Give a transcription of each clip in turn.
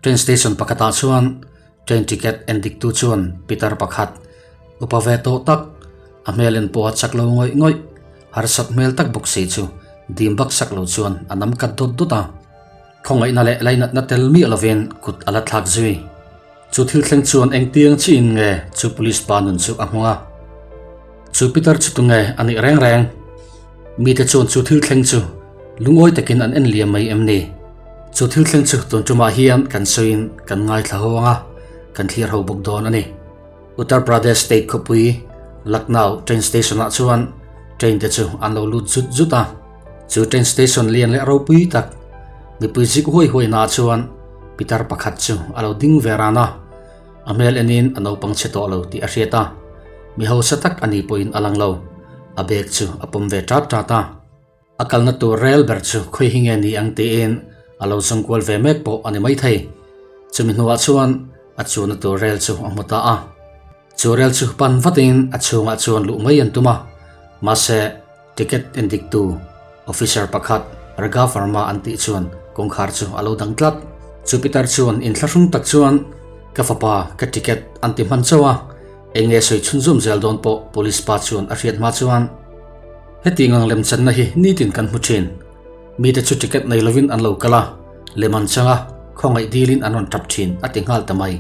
Train station pakhatah chuan train ticket en diktu chuan pitar pakhat upa ve tawh tak a hmel en pawha chak lo ngawih ngawih harsat hmel tak bawk si chu dim bak sak lo chuan a nam kat dawt dawt a. Khawngaihna leh lainatna tel miah lovin kut a la thlak zui. Chu thil thleng chuan engtiang chiin nge chu police pa nun chu a hmung a? Chu pitar chu tunge a nih reng reng? Mite chuan chu thil thleng chu lungawi takin an en liam mai em ni? Chu thil thleng chu tun tumah hian kan sawiin kan ngaithla ho ang a, kan thlir ho bawk dawn a ni. Uttar Pradesh state khawpui Lucknow train station ah chuan train te chu an lo lut zut zut a. Chu train station lian leh ropui tak mipui zik huai huai naah chuan pitar pakhat chu a lo ding ve ran a, a hmel enin a naupang chhe tawh lo tih a hriat a, mi hausa tak a ni pawhin a lang lo, a bag chu a pawm ve ṭat ṭat a. A kalna tur rel ber chu khawi hi nge ni ang tiin a lo zawng kual ve mek pawh a ni maithei. Chumi hnuah chuan a chuanna tur rel chu a hmu ta a. Chu rel chu pan vatin a chhungah chuan luh mai an tum a, mahse ticket endiktu officer pakhat Raghav Verma an tih chuan kawngkhar chu a lo dang tlat. Chu pitar chuan inthlahrung tak chuan ka fapa ka ticket an ti hman chauh a, eng nge sawi chhunzawm zel dawn pawh police pa chuan a hriat hma chuan heti ngang lemchanna hi nitin kan hmu thin. Mite chu ticket nei lovin an lo kal a, lem an chang a, khawngaih dilin an rawn tap thin a ti nghal ta mai.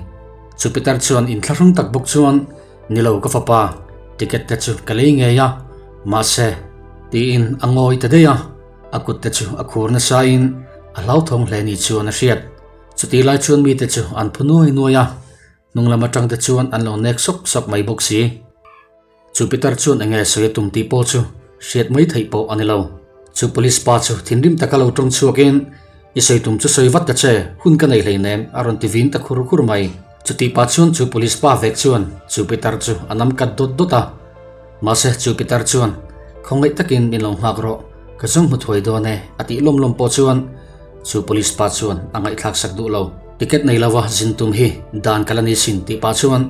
Chu pitar chuan inthlahrung tak bawk chuan, Ni lo ka fapa, ticket te chu ka lei ngei a, mahse, tiin a ngawi ta daih a, a kut te chu a khur nasa in a hlauthawng hle ni chuan a hriat. Chutih lai chuan mite chu an phu nuai nuai a, hnung lam atang te chuan an lo nek sawk sawk mai bawk si. Chu pitar chuan enge sawi a tum tih pawh chu hriat mai theih pawh a ni lo. Chu police pa chu thinrim taka lo tawng chhuakin, I sawi tum chu sawi vat ta che, hun ka nei hleinem a rawn ti vin ta khur khur mai. Chutih pah chuan chu police pa vek chuan chu pitar chu a nam kat dawt dawt a. Mahse chu pitar chuan, Khawngaih takin min lo nghak rawh, ka zawng hmu thuai dawn e a tih lawm lawm pawh chuan chu police pa chuan a ngaihthlak sak duh lo. Ticket nei lova zin tum hi dan ka la ni sin tih pah chuan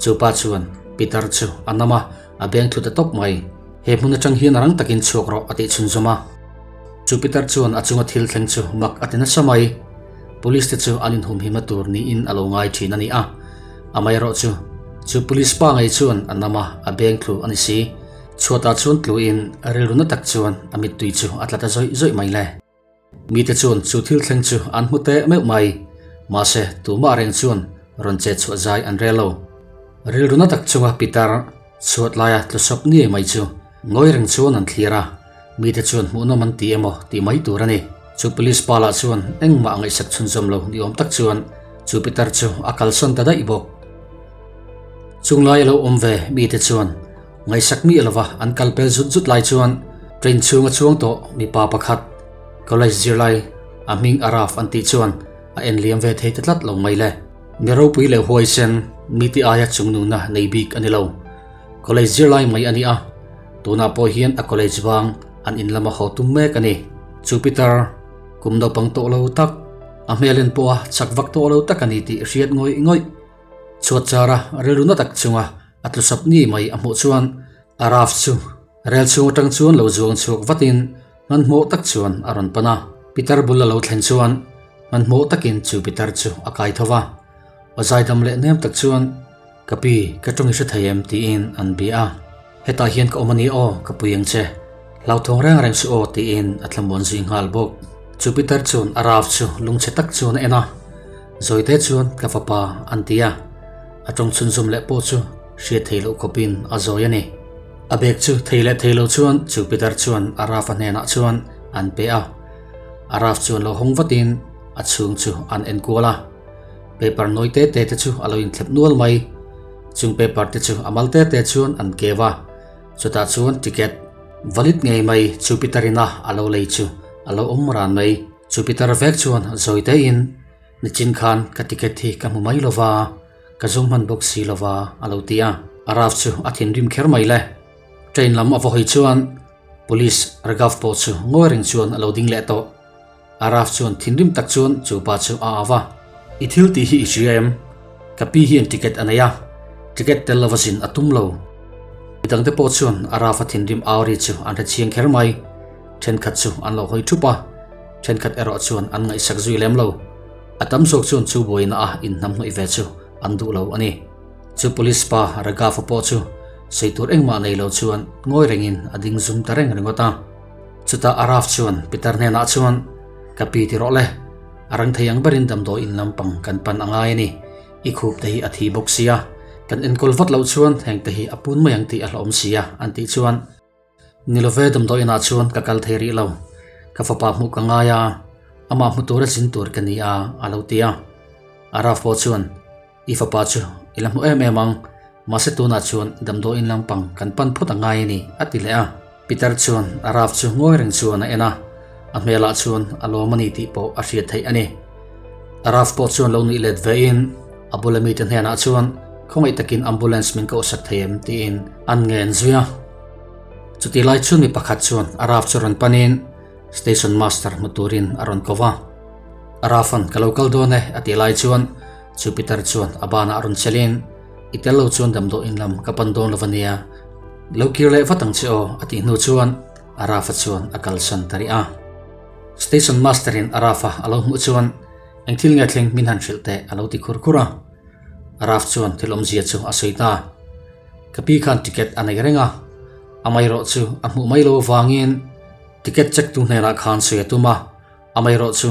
chu pa chuan pitar chu a nam a, a beng thlu ta tawp mai. He hmun atang hian rang takin chhuak rawh a tih chhunzawm a. Chu pitar chuan a chunga thil thleng chu mak a ti nasa mai. Police te chu an inhumhim a tur niin a lo ngai thin a ni a. Amaherawh chu, chu police pa ngei chuan a nam a, a beng thlu a ni si. Chhuatah chuan tluin rilru na tak chuan a mittui chu a tla ta zawih zawih mai le. Mite chuan chu thil thleng chu an hmu teh meuh mai. Mahse, tumah reng chuan rawn chet chhuah zai an rel lo. Rilru na tak chunga pitar chhuat laia tlu sawp niai mai chu ngawi reng chuan an thlir a, mite chuan hmuhnawm an ti emaw tih mai tur a ni. Chu police pa lah chuan engmah a ngaihsak chhunzawm lo ni awm tak chuan chu pitar chu a kalsawn ta daih bawk. Chung laia lo awm ve mite chuan Ngaihsak miah lova an kal pel zut zut lai chuan train chhunga chuang tawh mipa pakhat college zirlai a hming Araf an tih chuan a en liam ve thei ta tlat lo mai le. Mi ropui leh huaisen mite aia chungnuna nei bik a ni lo. College zirlai mai a ni a, tunah pawh hian a college vang an in lama haw tum mek a ni. Chu pitar kum naupang tawh lo tak, a hmel en pawha chak vak tawh lo tak a ni tih hriat ngawih ngawih. Chhuat chara rilru na tak chunga A tlu sap ni mai a hmuh chuan Araf chu rel chhung atang chuan lo zuang chhuak vatin hmanhmawh tak chuan a rawn pan a. Pitar bul a lo thlen chuan hmanhmawh takin chu pitar chu a kai tho va. Aw zaidam leh nem tak chuan, Ka pi, ka tawng i hre thei em? tiin an bia a. Hetah hian ka awm a ni aw, ka pui ang che. Hlauthawng reng reng suh aw tiin a thlamuan zui nghal bawk. Chu pitar chuan Araf chu lungchhe tak chuan a en a. Zawite chuan ka fapa an ti a. A tawng chhunzawm leh pawh chu hriat thei loh khawpin a zawi a ni. A bag chu thei leh thei lo chuan chu pitar chuan Araf-a hnenah chuan an pe a. Araf chuan lo hawng vatin a chhung chu an en kual a. Paper nawi te te te chu a lo inthlep nual mai. Chung paper te chu a mal te te chuan an keu a. Chutah chuan ticket valid ngei mai chu pitarina a lo lei chu a lo awm ran mai. Chu pitar vek chuan zawi tein Nichin khan ka ticket hi ka hmu mai lova, ka zawng hman bawk si lova a lo ti a. Araf chu a thinrim kher mai le. Train lam a va hawi chuan Police Raghav pawh chu ngawi reng chuan a lo ding leh tawh. Araf chuan thinrim tak chuan chu pa chu a au a. I thil tih hi i hria em? Ka pi hian ticket a nei a, ticket tel lova zin a tum lo. Midangte pawh chuan Araf a thinrim au ri chu an hre chiang kher mai. Thenkhat chu an lo hawi thup a, thenkhat erawh chuan an ngaihsak zui lem lo. A tam zawk chuan chu buaina a inhnamhnawih ve chu an duh lo a ni. Chu police pa Raghav-a pawh chu sawi tur engmah nei lo chuan ngawi rengin a ding zum ta reng ringawt a. Chutah Araf chuan Pitar hnenah chuan, Ka pi ti rawh le, a rang thei ang berin damdawi in lampang kan pan a ngai a ni. I khup te hi a thi bawk sia, kan enkawl vat loh chuan heng te hi a pun mai ang tih a hlauhawm sia, an tih chuan, Ni love damdawi inah chuan ka kal thei rih lo, ka fapa hmuh ka ngai a, amah hmu tura zin tur ka ni a, a lo ti a. Araf pawh chuan, I fapa chu i la hmu em em ang, mahse tunah chuan damdawi in lampang kan pan phawt a ngai a ni, a ti leh a. Peter chuan Araf chu ngawi reng chuan a en a, a hmelah chuan a lawm a ni tih pawh a hriat theih a ni. Araf pawh chuan lo nuih let vein a bula mite hnenah chuan khawngaih takin ambulance min kohsak thei em tiin an ngen zui a. Chutih lai chuan mi pakhat chuan Araf chu rawn panin station master hmu turin a rawn ko va. Arafan ka lo kal dawn e a tih lai chuan chu Peter chuan a banah rawn chelin I tel lo chuan damdawiin lam ka pan dawn lo va nia, lo kir leh vat ang che aw a tih hnu chuan Arafa chuan a kalsan ta rih a. Station master in Arafa a lo hmuh chuan eng thil nge thleng min han hrilh teh a lo ti khur khur a. Araf chuan thil awmzia chu a sawi ta. Ka pi khan ticket a nei reng a, amaherawh chu a hmuh mai lo avangin ticket check tu hnenah khan sawi a tum a, amaherawh chu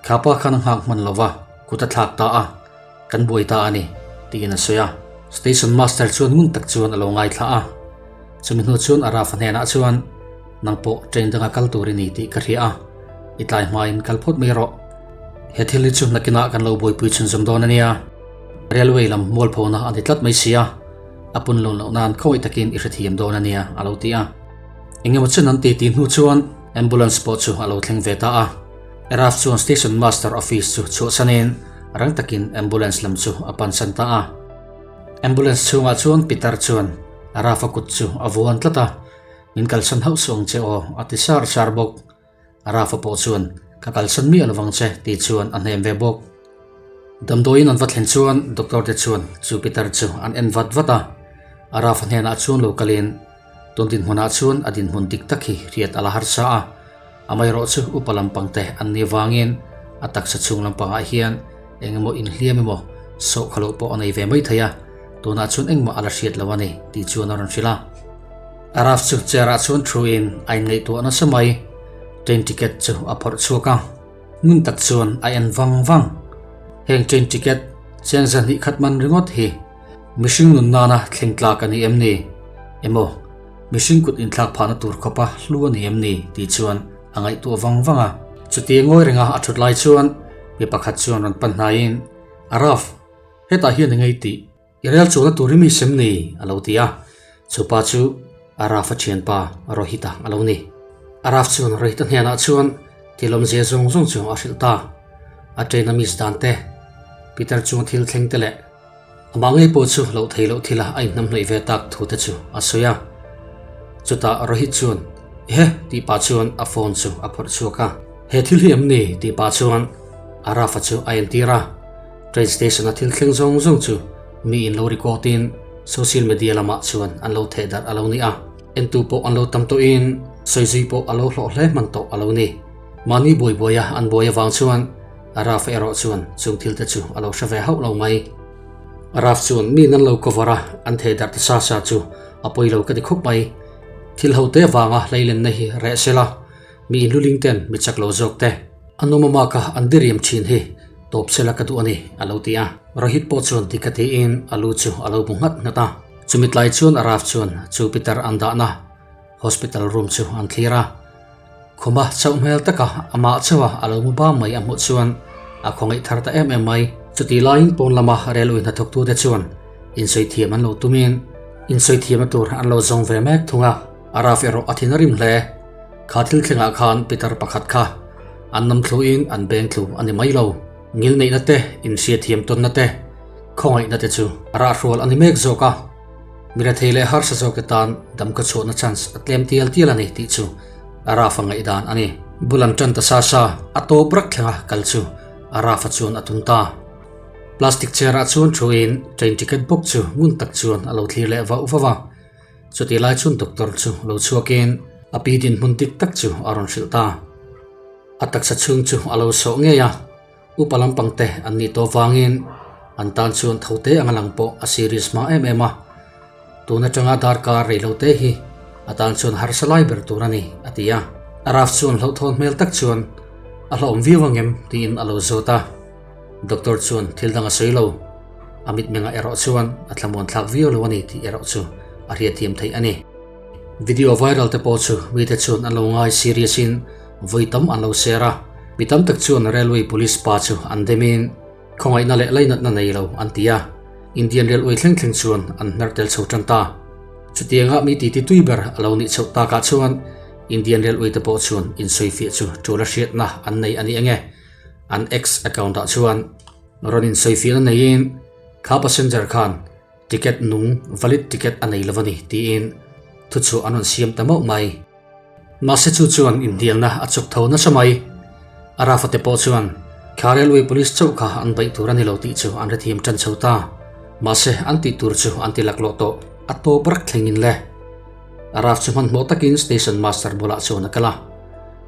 kha pa khan a nghak hman lo va, kut a thlak ta a, kan buai ta a ni, tiin a sawi a. Station master chuan ngun tak chuan a lo ngaithla a, chumi hnu chuan Arafa hnenah chuan, Nang pawh train danga kal tur i ni tih ka hria a, i tlai hmain kal phawt mai rawh. He thil hi chu nakinah kan lo buaipui chhunzawm dawn a nia. Railway lam mualphona a ni tlat mai sia, a pun lun loh nan khawngaih takin i hrethiam dawn a nia, a lo ti a. Eng emaw chen an ti tih hnu chuan ambulance pawh chu a lo thleng ve ta a. Eraf chuan station master office chu chhuahsanin rang takin ambulance lam chu a pansan ta a. Ambulance chhungah chuan pitar chuan Araf-a kut chu a vuan tlat a, Min kalsan hauh suh ang che aw, a ti sar sar bawk. Rafa pawh chuan, Ka kalsan miah lovang che, tih chuan a hnem ve bawk. Damdawiin an va thlen chuan doctor te chuan chu pitar chu an en vat vat a. Rafa hnenah chuan lo kalin, Tun dinhmunah chuan a dinhmun dik tak hi hriat a la harsa a, amaherawh chu upa lampang te an nih vangin a taksa chhung lampangah hian eng emaw inhliam emaw sawhkha loh pawh a nei ve mai thei a, tunah chuan engmah a la hriat lo a ni, tih chuan a rawn hrilh a. Araf chu chair ah chuan thu in a inngaihtuah nasa mai. Train ticket chu a phawrh chhuak a, ngun tak chuan a en vang vang. Heng train ticket cheng zahnih khat man ringawt hi mihring nun nana thleng tlak a ni em ni? Emaw mihring kut inthlak phahna tur khawpa hlu a ni em ni? tih chuan a ngaihtuah vang vang a. Chuti ngawi renga a thut lai chuan mi pakhat chuan rawn pan hnaiin, Araf, hetah hian i ngei tih I rel chuanna tur hi mi sem ni? a lo ti a. Chu pa chu Araf-a thianpa Rohit-a a lo ni. Araf chuan Rohit-a hnenah chuan thil awmzia zawng zawng chu a hrilh ta. A train a miss dan te, Peter chunga thil thleng te leh amah ngei pawh chu loh theih loh thila a inhnamhnawih ve tak thu te chu a sawi a. Chutah Rohit chuan, Ehe! tih pah chuan a phone chu a phawrh chhuak a. He thil hi em ni? tih pah chuan Araf-a chu a entir a. Train station a thil thleng zawng zawng chu mi in lo record in social media lamah chuan an lo theh darh a lo ni a, entu pawh an lo tam tawhin sawizui pawh a lo hlawh hle hman tawh a lo ni. Mahni buai buaia an buai avang chuan Raf erawh chuan chung thil te chu a lo hre ve hauh lo mai. Raf chuan mi in an lo cover a, an theh darh ta sa sa chu a pawi lo ka ti khawp mai. Thil ho te avanga hleilenna hi reh sela, mi in luling ten mi chak lo zawk te an awm amah kha an diriam thin hi tawp sela ka duh a ni, a lo ti a. Rohit pawh chuan ti ka tiin a lu chu a lo bu nghat nghat a. Chumi tlai chuan Araf chuan chu pitar an dahna hospital room chu an thlir a. Khuma chauh hmel taka amah chauha a lo mu bam mai a hmuh chuan a khawngaih thar ta em em mai. Chutih laiin pawn lama railway hnathawktute chuan insawi thiam an lo tumin insawi thiamna tur an lo zawng ve mek thung a. Araf erawh a thin a rim hle. Kha thil thlengah khan pitar pakhat kha an nam thluin an beng thlu a ni mai lo. Ngil neihna te, inhriatthiam tawnna te, khawngaihna te chu a rahhrual a ni mek zawk a. Mi rethei leh harsa zawkte tan dam ka chhuahna chance a tlem tial tial a ni tih chu a Rafa ngaihdan a ni. Bul an tan ta sa sa, a tawp rak thlenga kal chu a Rafa chuan a tum ta. Plastic chair ah chuan thuin train ticket bawk chu ngun tak chuan a lo thlir leh vauh vauh a. Chutih lai chuan doctor chu lo chhuakin a pi dinhmun dik tak chu a rawn hrilh ta. A taksa chhung chu a lo sawh ngei a. Upa lampang te an nih tawh vangin an tan chuan tho te anga lang pawh a serious hma em em a. Tun atanga darkar rei lo te hi a tan chuan harsa lai ber tur a ni, a ti a. Araf chuan hlauhthawn hmel tak chuan a hlauhawm viau angem tiin a lo zawt a. Doctor chuan thil dang a sawi lo. A mitmengah erawh chuan a thlamuan thlak viau lo a ni tih erawh chu a hriatthiam theih a ni. Video viral te pawh chu mite chuan an lo ngai serious in vawi tam an lo share a, mi tam tak chuan Railway Police pa chu an dem in khawngaihna leh lainatna nei lo an ti a, Indian Railway thleng thleng chuan an hmer tel chho tan ta. Chutianga mi titi tui ber a lo nih chhoh takah chuan Indian Railway te pawh chuan insawifiah chu tul a hriatna an nei a ni enge an X account ah chuan rawn insawifiahna neiin kha passenger khan Ticket nung, valid ticket a nei lo a ni, tiin thuchhuah an rawn siam ta mauh mai. Mahse chu chuan inhnialna a chawk tho nasa mai. Arafate pawh chuan kha railway police chauh kha an beih tur a ni lo tih chu an hrethiam tan chho ta. Mahse an tih tur chu an ti laklawh tawh, a tawp rak thlengin le. Araf chu hmanhmawh takin station master bulah chuan a kal a.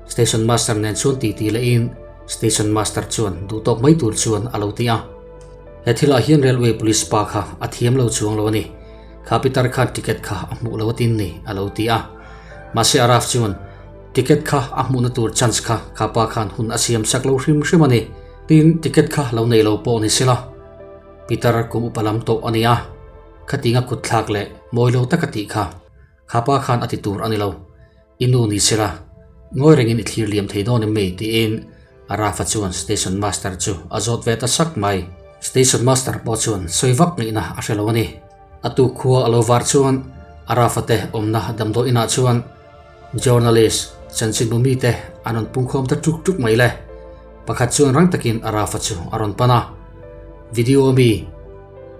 Station master nen chuan titi lehin station master chuan duhtawk mai tur chuan a lo ti a. He thilah hian Railway Police pa kha a thiam lo chuang lo a ni. Kha pitar khan ticket kha a hmuh lo atin ni, a lo ti a. Mahse Araf chuan, Ticket kha a hmuhna tur chance kha kha pa khan hun a siam sak lo hrim hrim a ni. Tin, ticket kha lo nei lo pawh ni sela. Pitar kum upa lam tawh a ni a. Khatinga kut thlak leh mawi lo taka tih kha kha pa khan a ti tur a ni lo. I nu ni sela, ngawi rengin i thlir liam thei dawn em mi? tiin Arafa chuan Station Master chu a zawt ve ta sak mai. Station Master pawh chuan sawi vak ngaihna a hre lo a ni. A tuk khua a lo var chuan Arafa te awmna damdawi inah chuan Journalist chanchinbu mite an rawn pungkhawm ta tuk tuk mai le. Pakhat chuan rang takin Arafa chu a rawn pan a, Video mi,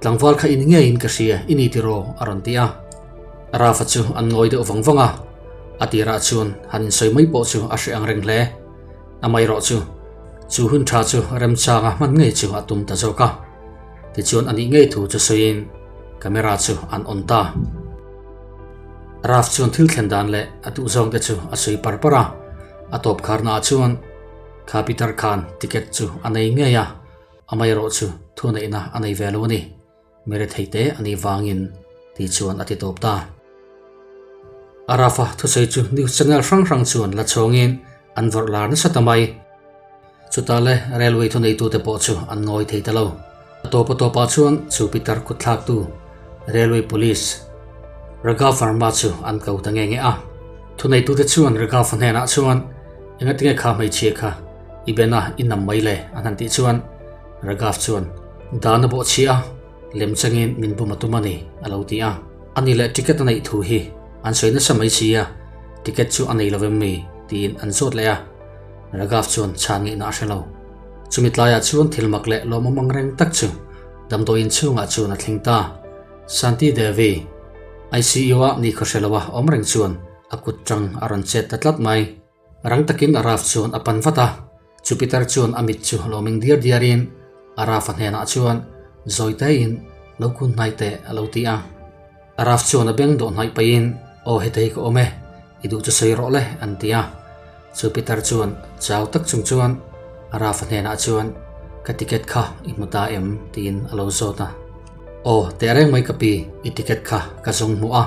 tlangval kha in ngeiin ka hria i ni tiraw? a rawn ti a. Rafa chu an ngawi deuh vang vang a, a tirah chuan han insawi mai pawh chu a hreh ang reng hle. Amaherawh chu, chu hun tha chu remchanga hman ngei chu a tum ta zawk a. Tichuan a nih ngei thu chu sawiin camera chu an on ta. Raf chuan thil thlen dan leh a duhzawng te chu a sawi par par a, a tawp kharnaah chuan kha Peter khan ticket chu a nei ngei a, amaherawh chu thuneihna a nei ve lo a ni. Mi rethei te a nih vangin tih chuan a ti tawp ta. Arafa thusawi chu news channel hrang hrang chuan la chhawngin an vawrh lar nasa ta mai. Chutah le railway thuneitute pawh chu an ngawi thei ta lo. A tawp a tawpah chuan chu pitar kutthlaktu railway police Raghav Verma chu an ko ta nge nge a. Thuneitute chuan Raghav hnenah chuan engatinge kha hmeichhia kha i ben a i nam mai le an han tih chuan Raghav chuan, Dan a bawh chhia a, lem changin min bum a tum a ni, a lo ti a. Ani leh ticket a neih thu hi an sawi nasa mai si a, ticket chu a nei lo em mi? tiin an zawt leh a. Raghav chuan chhan ngaihna a hre lo. Chumi tlaiah chuan thil mak leh lawmawm ang reng tak chu damdawiin chhungah chuan a thleng ta. Shanti Devi, ICU-a nikhaw hre loa awm reng chuan a kut tang a rawn chet ta tlat mai. Rang takin Araf chuan a pan vat a, Jupiter chuan a mit chu lo meng diar diarin Araf-a hnenah chuan zawi tein lo kun hnai teh a lo ti a. Araf chuan a beng dawh hnaih pahin Aw hetei ka awm e, i duh chu sawi rawh le an ti a. Jupiter chuan chau tak chung chuan Araf-a hnenah chuan Ka ticket kha i hmu ta em? tiin a lo zawt a. Aw tehreng mai ka pi, i ticket kha ka zawng hmuh a,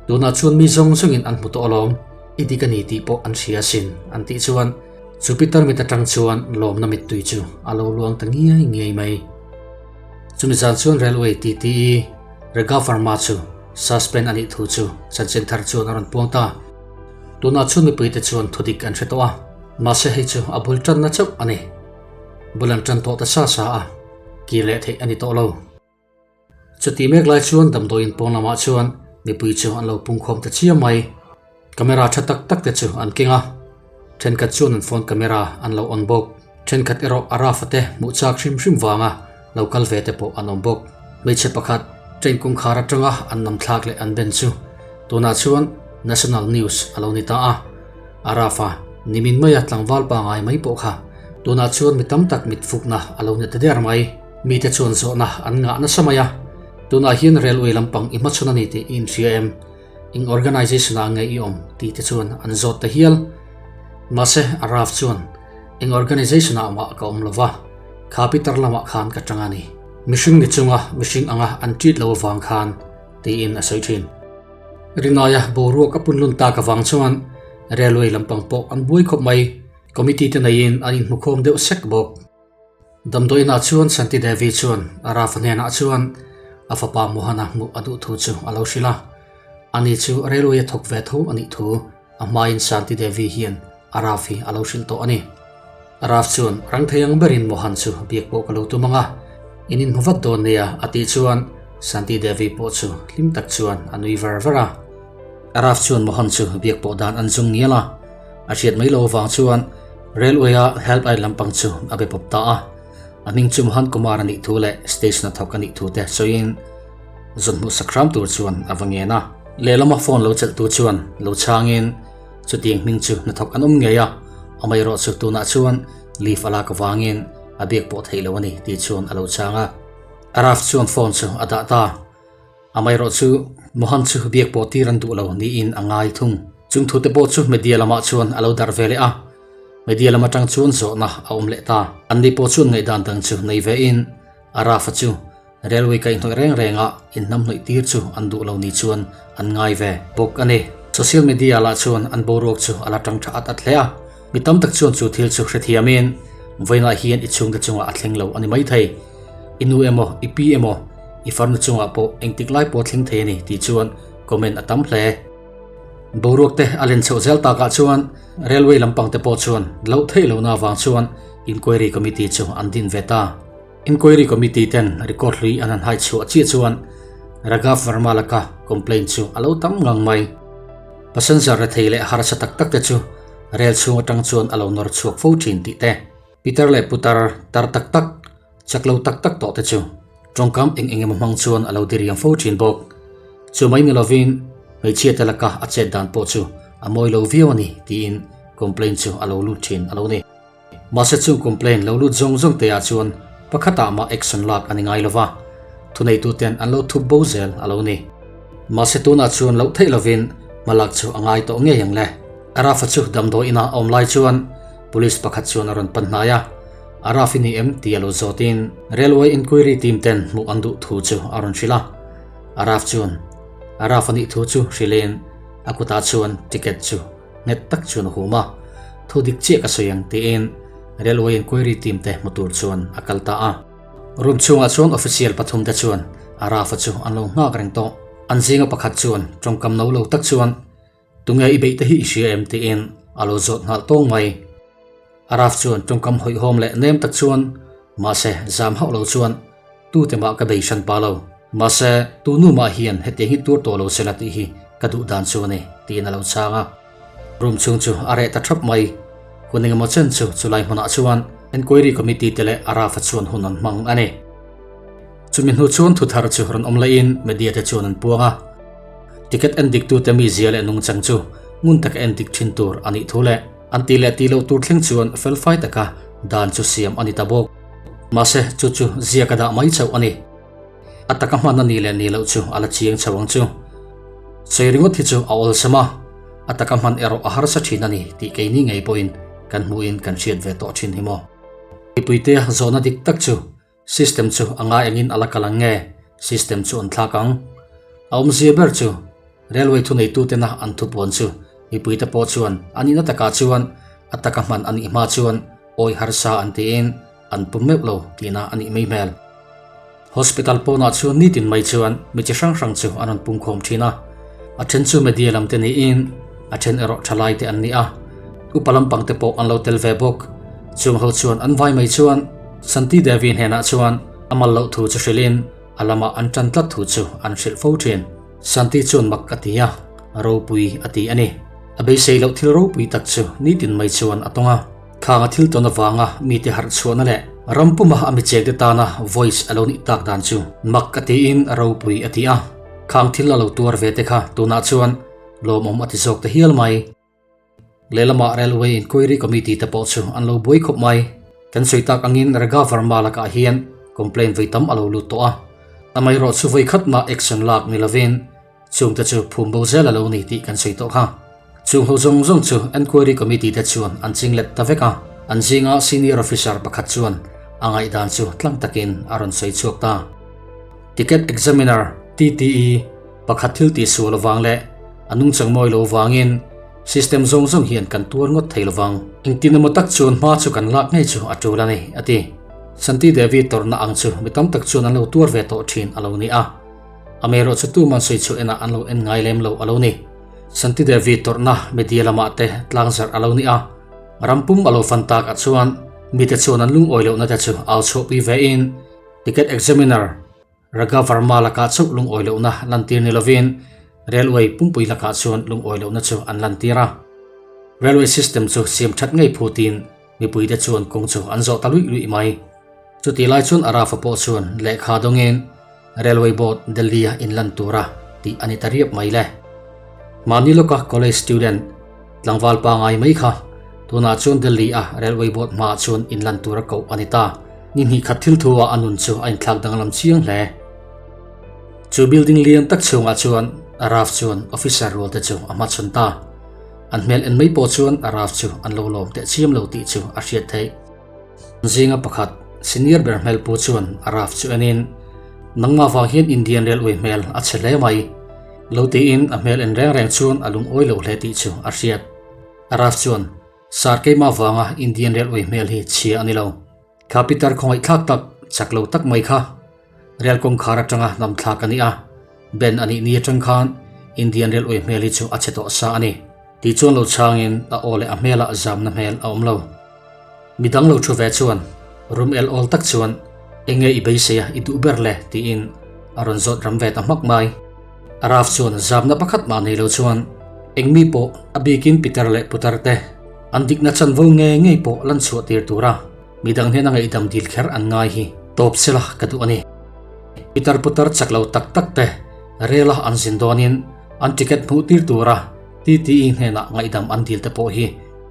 tunah chuan mi zawng zawngin an hmu tawh alawm. I dik a ni tih pawh an hria asin, an tih chuan Jupiter mit atang chuan lawmna mittui chu a lo luang ta ngiai ngiai mai. Chumi zan chuan Railway TTE Raghav Verma chu suspend a nih thu chu chanchin thar chuan a rawn puang ta. Tunah chuan mipuite chuan thudik an hre tawh a, mahse hei chu a bul tanna chauh a ni. Bul an tan tawh ta sa sa a, kir leh theih a ni tawh lo. Chuti mek lai chuan damdawiin pawn lamah chuan mipui chu an lo pungkhawm ta chiam mai. Camera tha tak tak te chu an keng a, thenkhat chuan an phone camera an lo on bawk. Thenkhat erawh a Rafa te hmuh chak hrim hrim vanga lo kal ve te pawh an awm bawk. Hmeichhe pakhat train kawngkhar atanga an nam thlak leh an ben chu tunah chuan national news a lo ni ta a. Arafa nimin maia tlangval pangai mai pawh kha tunah chuan mi tam tak mit fukna a lo ni ta der mai. Mite chuan zawhna an ngah nasa mai a, tunah hian railway lampang i hmachhawn a ni tih i inhria em? Eng organisation ah nge i awm? tih te chuan an zawt ta hial. Mahse, Araf chuan, Eng organisation ah mah ka awm lo va. Kha pitar lamah khan ka tang a ni. Mihring ni chunga mihring anga an treat lo avang khan, tiin a sawi thin. Rinaia boruak a punlun tak avang chuan railway lampang pawh an buai khawp mai. Committee te neiin an inhmukhawm deuh sek bawk. Damdawiinah chuan Shanti Devi chuan Rafa hnenah chuan a fapa Mohana hmuh a duh thu chu a lo hrilh a. Ani chu railway a thawk ve tho a nih thu a hmain Shanti Devi hian Araf hi a lo hrilh tawh a ni. Araf chuan rang thei ang berin Mohan chu biak pawh ka lo tum ang a, in inhmu vat dawn nia a tih chuan Shanti Devi pawh chu hlim tak chuan a nui var var a. Araf chuan Mohan chu biak pawh dan an zung ngial a, a hriat mai lo avang chuan railway-a helpline lampang chu a be pawp ta a. A hming chu Mohan Kumar a nih thu leh station a thawk a nih thu te sawiin zawn hmuh sak hram tur chuan a va ngen a. Lehlama phone lo chelhtu chuan lo chhangin chutiang hming chu hnathawk an awm ngei a, amaherawhchu tunah chuan leave a lak avangin a biak pawh theih lo a ni tih chuan a lo chhang a. Araf chuan phone chu a dah ta. Amaherawhchu Mohan chu biak pawh tir an duh lo niin a ngai thung. Chung thute pawh chu media lamah chuan a lo darh ve leh a, media lam atang chuan zawhna a awm leh ta. Anni pawh chuan ngaihdan dang chu nei vein Arafa chu Railway kaihhnawih reng renga inhnamhnawih tir chu an duh lo ni chuan an ngai ve bawk a ni. Social media lah chuan an boruak chu a la tang tha at at hle a, mi tam tak chuan chu thil chu hrethiamin vawiinah hian i chhungte chungah a thleng lo a ni maithei. I nu emaw, i pi emaw, i farnu chungah pawh engtik lai pawh thleng thei a ni tih chuan comment a tam hle. Boruak te a len chhoh zel takah chuan railway lampang te pawh chuan loh theih lohna avang chuan inquiry committee chu an din ve ta. Inquiry Committee ten record hlui an han hai chhuah chiah chuan Raghav Verma laka complaint chu a lo tam ngang mai. Passenger rethei leh harsa tak tak te chu rel chhung atang chuan a lo nawr chhuak fo thin tih te, pitar leh putar tar tak tak, chak lo tak tak tawh te chu tawngkam eng eng emaw hmang chuan a lo diriam fo thin bawk. Chu mai ni lovin hmeichhia te laka a chet dan pawh chu a mawi lo viau a ni tiin complaint chu a lo lut thin a lo ni. Mahse chung complaint lo lut zawng zawng te ah chuan pakhatah mah action lak a ni ngai lova, thuneitu ten an lo thup bo zel a lo ni. Mahse tunah chuan loh theih lovin hmalak chu a ngai tawh ngei ang le. Araf-a chu damdawi inah a awm lai chuan police pakhat chuan a rawn pan hnai a, Araf i ni em tih a lo zawtin Railway Inquiry team ten hmuh an duh thu chu a rawn hrilh a. Araf chuan Araf a nih thu chu hrilhin a kutah chuan ticket chu Nghet tak chuan a hum a, thu dik chiah ka sawi ang tiin Railway Inquiry team te hmu tur chuan a kal ta a. Room chhungah chuan official pathum te chuan Arafa chu an lo nghak reng tawh. An zinga pakhat chuan tawngkam no lo tak chuan, Tunge i beih te hi i hria em? tiin a lo zawt nghal tawng mai. Araf chuan tawngkam hawihhawm leh nem tak chuan, Mahse, zam hauh lo chuan tute mah ka bei hran pa lo. Mahse, tu nu mah hian hetiang hi tur tawh lo sela tih hi ka duh dan chu a ni, tiin a lo chhang a. Room chhung chu a reh ta thap mai. Hun engemaw chen chu chulai hmunah chuan Enquiry Committee te leh Arafa chuan hun an hmang a ni. Chumi hnu chuan thuthar chu rawn awm laiin media te chuan an puang a. Ticket en diktute mizia leh nungchang chu ngun taka en dik thin tur a nih thu leh an tih leh tih loh tur thleng chuan felfai taka dan chu siam a ni ta bawk. Mahse, chu chu ziak a dah mai chauh a ni. A taka hman a nih leh nih loh chu a la chiang chho ang chu. Sawi ringawt hi chu a awlsam a, a taka hman erawh a harsa thin a ni tih keini ngei pawhin kan hmuhin kan hriat ve tawh thin hi maw. Mipuite zawhna dik tak chu System chu a ngai angin a la kal ang nge system chu an thlak ang? A awmzia ber chu railway thuneitutena an thupuan chu mipuite pawh chuan a nihna takah chuan a taka hman a nih hma chuan awi harsa an tiin an pum meuh lo tihna a nih mai hmel. Hospital pawnah chuan nitin mai chuan mi chi hrang hrang chu an rawn pungkhawm thin a, a then chu media lam te niin a then erawh thalai te an ni a, upa lampang te pawh an lo tel ve bawk. Chung ho chuan an vai mai chuan Santi Devi hnenah chuan a mal loh thu chu hrilhin a lamah an tan tlat thu chu an hrilh fo thin. Santi chuan mak a ti a, ropui a ti a ni. A beisei loh thil ropui tak chu nitin mai chuan a tawng a. Khang a thil tawn avanga mite harh chhuahna leh ram puma a michengte tana voice a lo nih tak dan chu mak a tiin ropui a ti a. Khang thil a lo tuar ve te kha tunah chuan lawmawm a ti zawk ta hial mai. Lehlamah Railway Inquiry Committee te pawh chu an lo buai khawp mai. Kan sawi tak angin Raghav Verma lakah hian complaint vawi tam a lo lut tawh a. Amaherawh chu vawi khat mah action lak ni lovin chungte chu phum bo zel a lo ni tih kan sawi tawh kha. Chung ho zawng zawng chu Enquiry Committee te chuan an ching let ta vek a. An zinga senior officer pakhat chuan A ngaihdan chu tlang takin a rawn sawi chhuak ta. Ticket Examiner, TTE, pakhat thil tih sual avang leh a nungchang mawi lo vangin system zawng zawng hian kan tuar ngawt thei lovang. Engtin emaw tak chuan hma chu kan lak ngei chu a tul a ni, a ti. Santi Devi tawrhna ang chu mi tam tak chuan an lo tuar ve tawh thin a lo ni a. Amaherawh chu tuman sawi chhuah enah an lo en ngai lem lo a lo ni. Santi Devi tawrhna media lamah te tlangzarh a lo ni a. Ram pum a lo fan tak ah chuan mite chuan an lungawi lohna te chu au chhuahpui ve in Ticket Examiner Raghav Varma lakah chauh lungawi lohna lantir ni lovin Railway pumpui lakah chuan lungawi lohna chu an lantir a. Railway system chu siam that ngei phutin mipuite chuan kawng chu an zawh ta luih luih mai. Chutih lai chuan Arafa pawh chuan lehkha dawngin Railway Board Delhi-a inlan tura tih a ni ta riap mai le. Mahni lawka college student tlangval pangai mai kha tunah chuan Delhi-a Railway Board hmaah chuan inlan tura koh a ni ta. Ni hnih khat thil thu-ah a nun chu a inthlak danglam chiang hle. Chu building lian tak chhungah chuan Araf chuan officer rualte chu a hmachhawn ta. An hmel en mai pawh chuan Araf chu an lo lawm teh chiam lo tih chu a hriat theih. Zinga pakhat, senior ber hmel pu chuan a raf chu enin, Nangmah vang hian Indian Railway hmel a chhe hle mai, lo tiin a hmel en reng reng chuan a lungawi lo hle tih chu a hriat. A raf chuan, Sir keimah vanga Indian Railway hmel hi chhia a ni lo. Kha pitar khawngaihthlak tak, chak lo tak mai kha. Rail kawngkhar atanga hnam thlak a ni a, Ben a nih ni atang khan Indian Railway hmel hi chu a chhe tawh sa a ni. Tih chuan lo chhangin a aw leh a hmelah zamna hmel a awm lo. Midang lo thu ve chuan rum el awl tak chuan Enge i beisei a i duh ber le? tiin a rawn zawt ram ve ta hmak mai. Araf chuan zamna pakhat mah nei lo chuan engmi pawh a bikin pitar leh putar te an dikna chanvo nge ngei pawh lan chhuah tir tura midang hnena ngaihdam dil kher an ngai hi tawp sela ka duh a ni. Pitar putar chak lo tak tak te rela an zin dawnin an ticket hmuh tir tura TTE hnenah ngaihdam an dil te pawh hi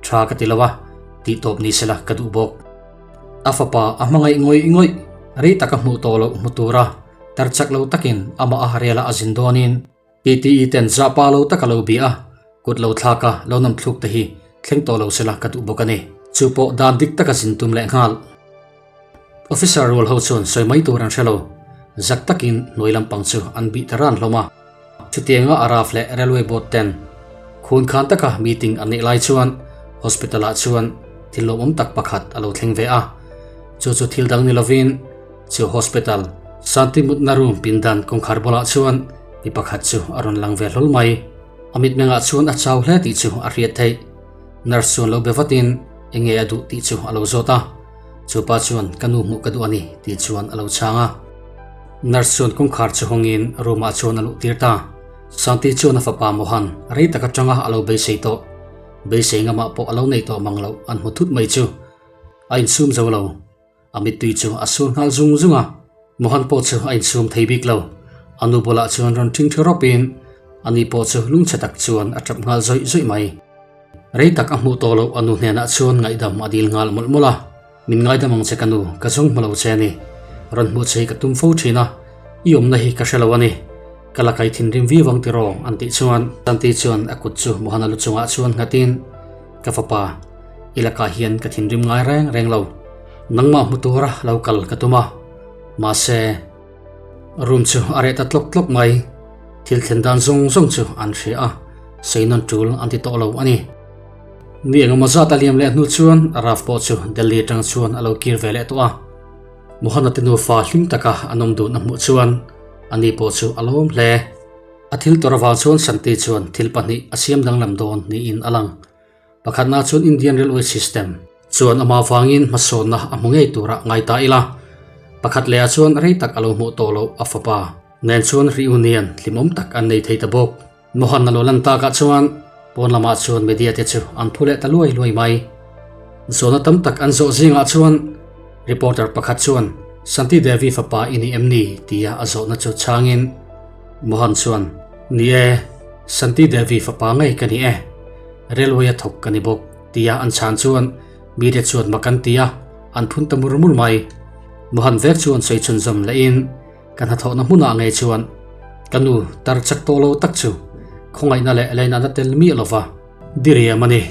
tha ka ti lo a, tih tawp ni sela ka duh bawk. A fapa a hmangaih ngawih ngawih rei taka hmuh tawh loh hmu tura tar chak lo takin amah a rela a zin dawnin TTE ten zahpa lo taka lo bia a, kut lo thlak a lo nam thluk te hi thleng tawh lo sela ka duh bawk a ni. Chu pawh dan dik taka zin tum leh nghal. Officer rual ho chuan sawi mai tur an hre lo. Zak takin hnuai lampang chu an bih ta ran hlawm a. Chutianga Araf leh Railway Board ten khun khan taka meeting an neih lai chuan hospital ah chuan thil lawmawm tak pakhat a lo thleng ve a. Chu chu thil dang ni lovin chu hospital Santi mutna room pindan kawngkhar bulah chuan mi pakhat chu a rawn lang ve hlawl mai. A mitmengah chuan a chau hle tih chu a hriat theih. Nurse chuan lo be vatin enge a duh tih chu a lo zawt a. Chupa chuan ka nu hmuh ka duh a ni tih chuan a lo chhang a. Nurse chuan kawngkhar chu hawngin room ah chuan a luh tir ta. Santi chuan a fapa Mohan rei tak atanga a lo beisei tawh. Beisei ngamah pawh a lo nei tawh mang loh an hmu thut mai chu a insum zo lo. A mittui chu a sur nghal zung zung a. Mohan pawh chu a insum thei bik lo. A nu bulah chuan rawn ṭhingṭhi rawpin ani pawh chu lungchhe tak chuan a ṭap nghal zawih zawih mai. Rei tak a hmuh tawh loh a nu hnenah chuan ngaihdam a dil nghal mawlh mawlh a, Min ngaidam ang che ka nu, ka zawng hmu lo che a ni. Rawn hmuh che hi ka tum fo thin a, i awmna hi ka hre lo a ni. Ka la kai thinrim viau ang tiraw an tih chuan Santi chuan a kut chu Mohana lu chungah chuan nghatin, Ka fapa, i lakah hian ka thinrim ngai reng reng lo. Nangmah hmu tura lo kal ka tum a, mahse, Room chu a reh ta tlawk tlawk mai. Thil thlen dan zawng zawng chu an hria a, sawi nawn tul an ti tawh lo a ni. Ni engemaw zat a liam leh hnu chuan Raf pawh chu Delhi atang chuan a lo kir ve leh tawh a. Mohana te nufa hlim taka an awm dun a hmuh chuan ani pawh chu a lawm hle. A thil tawrh avang chuan Santi chuan thil pahnih a siam danglam dawn niin a lang. Pakhatna chuan Indian Railway System chuan amah vangin hmasawnna a hmu ngei turah ngai ta ila. Pakhat lehah chuan rei tak a lo hmuh tawh loh a fapa nen chuan reunion hlimawm tak an nei thei ta bawk. Mohan a lo lan takah chuan pawn lamah chuan media te chu an phu leh ta luai luai mai. Zawhna tam tak an zawh zingah chuan reporter pakhat chuan Santi Devi fapa i ni em ni? tia a zawhna chu chhangin Mohan chuan Ni e, Santi Devi fapa ngei ka ni e. Railway a thawk ka ni bawk tia an chhan chuan mite chuan mak an ti a, an phun ta mur mur mai. Mohan vek chuan sawi chhunzawm lehin ka hnathawhna hmunah ngei chuan ka nu tar chak tawh lo tak chu khawngaihna leh lainatna tel miah lova diriam a ni.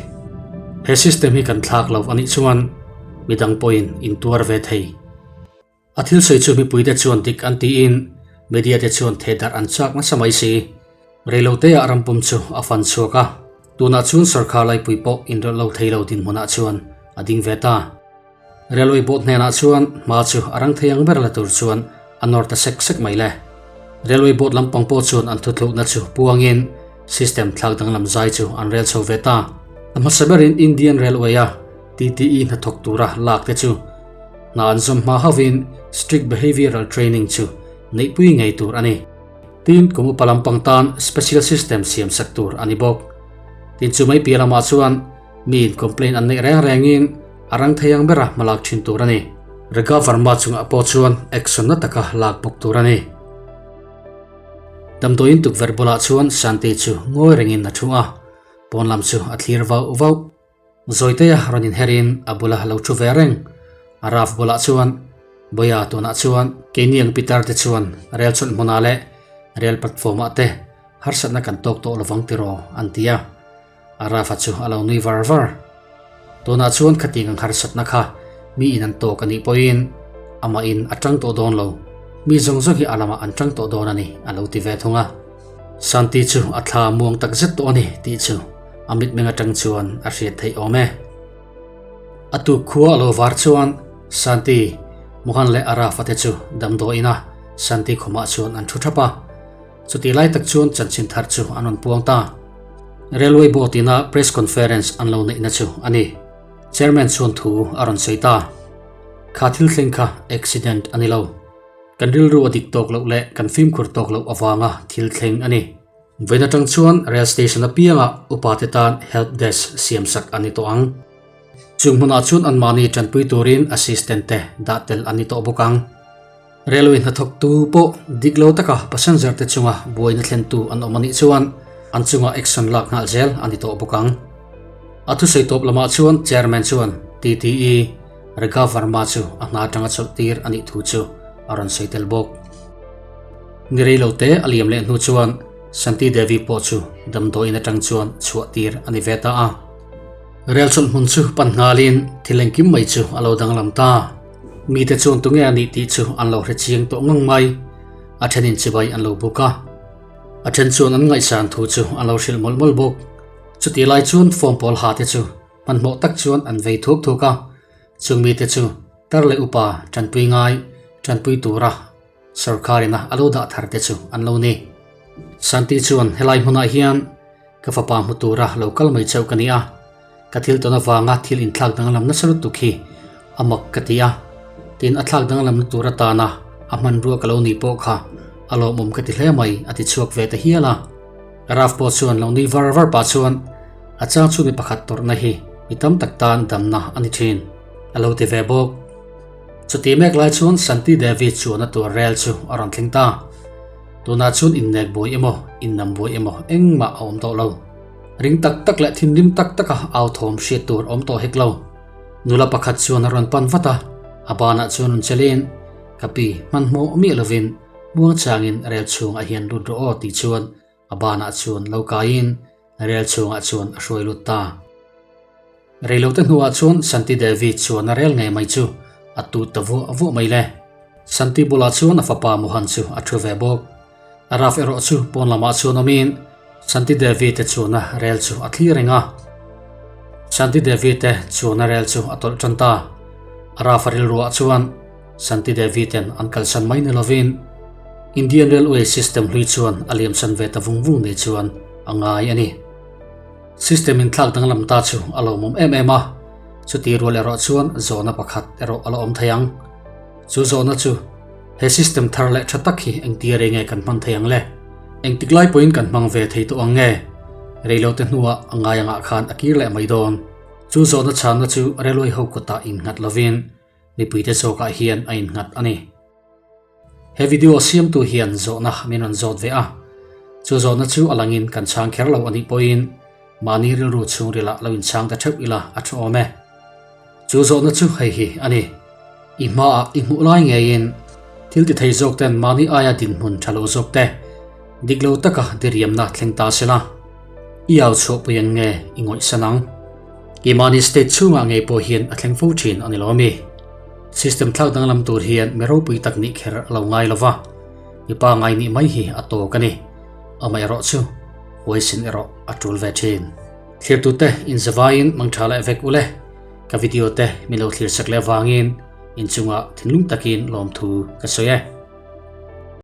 He system hi kan thlak lo a nih chuan midang pawhin intuar ve thei. A thil sawi chu mipuite chuan dik an tiin media te chuan thehdarh an chak nasa mai si. Reiloteah rampum chu a fan chhuak a, tunah chuan sorkar laipui pawh inrawlh lo thei lo dinhmunah chuan a ding ve ta. Railway board hnenah chuan hma chu a rang thei ang ber la tur chuan a nawr ta sek sek mai le. Railway board lampang pawh chuan an thuthlukna chu puangin system thlak danglam zai chu an rel chho ve ta. A hmasa berin Indian Railway-a TTE hnathawk tura lak te chu hna an zawm hma hovin strict behavioural training chu neihpui ngei tur a ni. Tin, kum upa lampang tan special system siam sak tur a ni bawk. Tin, chu mai piah lamah chuan miin complaint an neih reng rengin a rang thei ang bera hmalak thin tur a ni. Rega Verma chungah pawh chuan action na taka lak bawk tur a ni. Damdawiin tukverh bulah chuan Shanti chu ngawi rengin a thu a, pawn lam chu a thlir vauh vauh. Zawiteia rawn inherin a bula lo thu ve reng. A Raf bulah chuan, Bawia tunah chuan keini ang pitar te chuan rel chawlh hmunah leh rel platform ah te harsatna kan tawk tawh lovang tiraw an ti a. A Rafa chu a lo nui var var. Tunah chuan khatiang ang harsatna kha mi in an tawk a nih pawhin amah in a tang tawh dawn lo. Mi zawng zawng hi a lamah an tang tawh dawn a ni a lo ti ve thung a. Santi chu a thla muang tak zet tawh a ni tih chu a mitmeng atang chuan a hriat theih awm e. A tuk khua a lo var chuan Santi, Mohan leh Arafa te chu damdawiin a Santi khumah chuan an thu thap a. Chutih lai tak chuan chanchin thar chu an rawn puang ta. Railway Board ina press conference an lo neihna chu a ni. Chairman chuan thu a rawn sawi ta. Kha thil thleng kha accident a ni lo. Kan rilru a dik tawk loh leh kan fimkhur tawk loh avanga thil thleng a ni. Vawiin atang chuan rail station apiangah upate tan help desk siam sak a ni tawh ang. Chung hmunah chuan anmahni tanpui turin assistant te dah tel a ni tawh bawk ang. Railway hnathawktu pawh dik lo taka passenger te chunga buaina thlentu an awm a nih chuan an chunga action lak nghal zel a ni tawh bawk ang. A thusawi tawp lamah chuan chairman chuan TTE Raghav Varma chu a hna atanga chawlh tir a nih thu chu a rawn sawi tel bawk. Ni rei lo te a liam leh hnu chuan Shanti Devi pawh chu damdawiin atang chuan chhuah tir a ni ve ta a. Rel chawlh hmun chu pan nghalin thil engkim mai chu a lo danglam ta. Mite chuan tunge a nih tih chu an lo hre chiang tawh ngang mai. A thenin chibai an lo buk a. A then chuan an ngaihsan thu chu an lo hrilh mawlh mawlh bawk. Chutih lai chuan form pawl ha te chu hmanhmawh tak chuan an vei thuk thuk a. Chung mite chu tar leh upa tanpui ngai tanpui tura Sorkar ina a lo dah thar te chu an lo ni. Santi chuan helai hmunah hian ka fapa hmu tura lo kal mai chauh ka ni a, ka thil tawn avanga thil inthlak danglam nasa lutuk hi a mak ka ti a, tin a thlak danglamna tur atana a hmanrua ka lo ni pawh kha a lawmawm ka ti hle mai a ti chhuak ve ta hial a. Raf pawh chuan lo nui var var pah chuan a chang chu mi pakhat tawrhna hi mi tam tak tan damna a ni thin a lo ti ve bawk. Chuti mek lai chuan Shanti Devi chuan a tuar rel chu a rawn thleng ta. Tunah chuan innek buai emaw, innam buai emaw engmah a awm tawh lo. Ring tak tak leh thinrim tak taka au thawm hriat tur awm tawh hek lo. Nula pakhat chuan a rawn pan vat a, a banah chuan rawn chelin, Ka pi, hmanhmawh miah lovin muangchangin rel chhungah hian lut rawh aw tih chuan a banah chuan lo kaiin rel chhungah chuan a hruai lut ta. Reilote hnuah chuan Shanti Devi chuan a rel ngei mai chu a tut ta vuah vuah mai le. Shanti bulah chuan a fapa Mohan chu a thu ve bawk. Araf erawh chu pawn lamah chuan awmin Shanti Devi te chuan a rel chu a thlir reng a. Shanti Devi te chuan a rel chu a tawlh tan ta. Araf a rilruah chuan Shanti Devi ten an kalsan mai ni lovin Indian Railway system hlui chuan a liamsan ve ta vung vung ni chuan a ngai a ni. System inthlak danglam ta chu a lawmawm em em a, chuti rual erawh chuan zawhna pakhat erawh a la awm thei ang. Chu zawhna chu he system thar leh tha tak hi engtia rei nge kan hman thei ang le? Engtik lai pawhin kan hmang ve thei tawh ang nge? Reilote hnuah a ngai angah khan a kir leh mai dawn. Chu zawhna chhanna chu railway ho kutah innghat lovin mipuite zawkah hian a innghat a ni. He video siamtu hian zawhna min rawn zawt ve a, chu zawhna chu a langin kan chhang kher lo a nih pawhin mahni rilru chhungrilah lo inchhang ta theuh ila a thu awm e. Chu zawhna chu hei hi a ni, I hmaah i hmuh lai ngeiin thil ti thei zawk ten mahni aia dinhmun tha lo zawk te dik lo taka diriamna thleng ta se la, i au chhuahpui ang nge i ngawihsan ang? Keimahni state chhungah ngei pawh hian a thleng fo thin a ni lo a mi? System thlak danglam tur hian mi ropui tak nih kher a lo ngai lo va, mipa ngai nih mai hi a tawk a ni. Amaherawh chu huaisin erawh a tul ve thin. Thlirtute inzavaiin mangtha leh vek ule, ka video te min lo thlir sak leh avangin inchungah thinlung takin lawmthu ka sawi e.